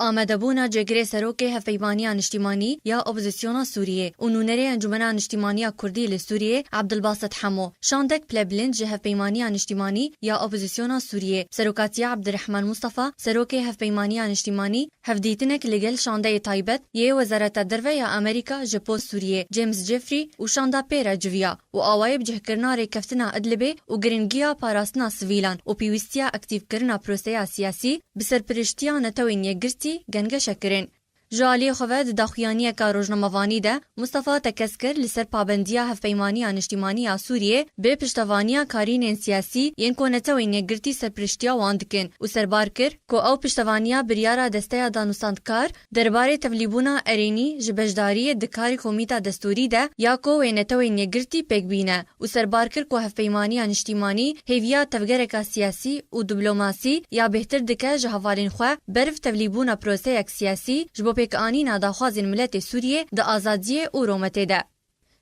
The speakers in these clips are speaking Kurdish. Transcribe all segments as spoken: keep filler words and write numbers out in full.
Amadebûna cêgirê serokê Hevpeymaniya Niştîmanî ya Opozisyona Sûriyê û nûnerê Encûmena Niştîmanî ya Kurdî li Sûriyê Ebdulbasit Hemo, şandek pilebilind ji Hevpeymaniya Niştîmanî ya Opozisyona Sûriyê, serokatiya Ebdirehman Mustafa, serokê Hevpeymaniya Niştîmanî, hevdîtinek li gel şandeyê taybet yê Wezareta Derve ya Amerîka ji bo Sûriyê, James Jeffrey, û şanda pê re civiya û awayê bicihkirina rêkeftina Idlibê û giringiya parastina sivîlan û pêwîstiya aktîfkirina proseya siyasî bi serpiriştiya Netewên Yekgirtî gengeşe kirin. Ji aliyê xwe ve di daxuyaniyeka rojnamevanî de Mustafa tekez kir li ser pabendiya Hevpeymaniya Niştîmanî ya Sûriyê bê piştevaniya karînên siyasî yên ku Netewên Yekgirtî serpiriştiya wan dikin û serbar kir ku ew piştevaniya biryara Desteya Danûstandkar derbarê tevlîbûna erênî ji beşdariyê di karê Komîta Destûrî de ya ku wê Netewên Yekgirtî pêk bîne û serbar kir ku Hevpeymaniya Niştîmanî hêviya tevgereka siyasî û diplomasî ya bêhtir dike ji hevalên xwe ber bi tevlîbûna proseyek siyasî ji bo pêkanîna daxwazên miletê Sûriyê di azadiyê û rometê de.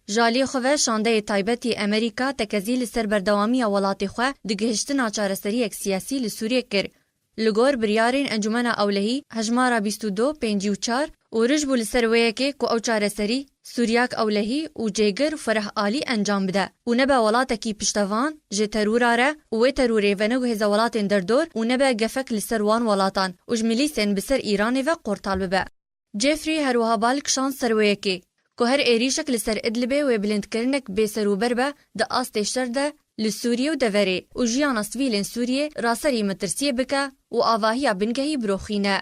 Ji aliyê xwe ve şandeyê taybet yê Amerîka tekezî li ser berdewamiya welatê xwe di gihiştina çareseriyek siyasî li Sûriyê kir. Li gor biryarên Encûmena Ewlehî hejmara bîst û du pêncî û çar û rij bû li ser wê yekê ku ew çareserî Sûriyak Ewlehî û Cêgir û Fereh Alî encam bide û nebe welatekî piştevan ji terûra re û wê terûrê veneguhêze welatên derdor û nebe gefek li ser wan welatan û ji milîsên bi ser Îranê ve qortal bibe. Jeffrey her wiha bal kişand ser wê yekê ku her êrîşek li ser Idlibê wê bilindkirinek bêserûber be di astê şer de li Sûriyê û deverê û jiyana sivîlên Sûriyê raserî metirsiyê bike û avahiya bingehî biroxîne.